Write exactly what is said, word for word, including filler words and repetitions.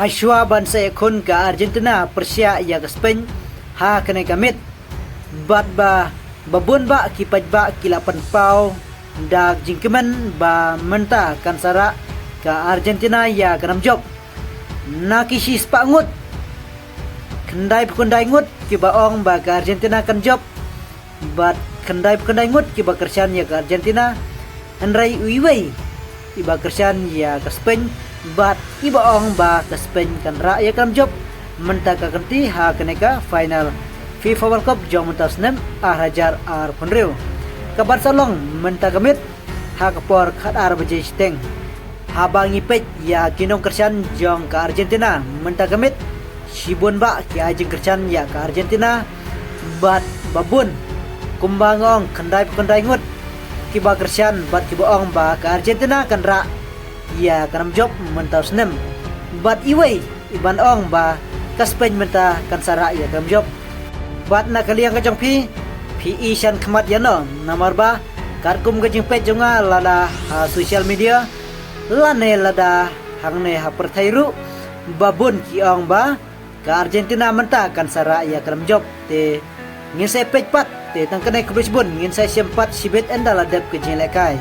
Hashwa ban sa ïakhun ka Argentina pyrshah ïa ka Spain ha kane ka miet. Bad ba ba bun bah ki paidbah ki la pynpaw da ka jingkmen ba mynta kan sa rah ka Argentina ïa ka nam jop. Na ki shispah ngut, khyndai phew khyndai ngut kiba ong ba ka Argentina kan jop, bad khyndai phew khyndai ngut kiba kyrshan ïa ka Argentina. Hynrei uiwei iba kyrshan ïa ka Spain, bad iba ong ba ka Spain kan rah ïa ka nam jop mynta ka kynti ha kane ka final FIFA World Cup jong mynta u snem ar hajar arphew hynriew, kaban sa long mynta ka miet ha ka por khatar baje shiteng. Haba ngi peit ïa ki nongkyrshan jong ka Argentina mynta ka miet, shibun bah ki ai jingkyrshan ïa ka Argentina, bad ba bun, kumba nga ong, khyndai phew khyndai ngut kiba kyrshan bad kiba ong ba ka Argentina kan rah ïa ka nam jop mynta u snem. Bad iwei iban ong ba ka Spain mynta kan sa rah ïa ka nam jop. Bad na ka liang ka jong phi, phi i shan khmat ïa no, namar ba katkum ka jingpeit jong nga lada ha social media lane lada hangne ha pyrthei ruh, ba bun ki ong ba ka Argentina mynta kan sa rah ïa ka nam jop. Te ngin sa peit pat, te tang kane khublei shibun, ngin sa shem pat shibit ynda la dep ka jinglehkai.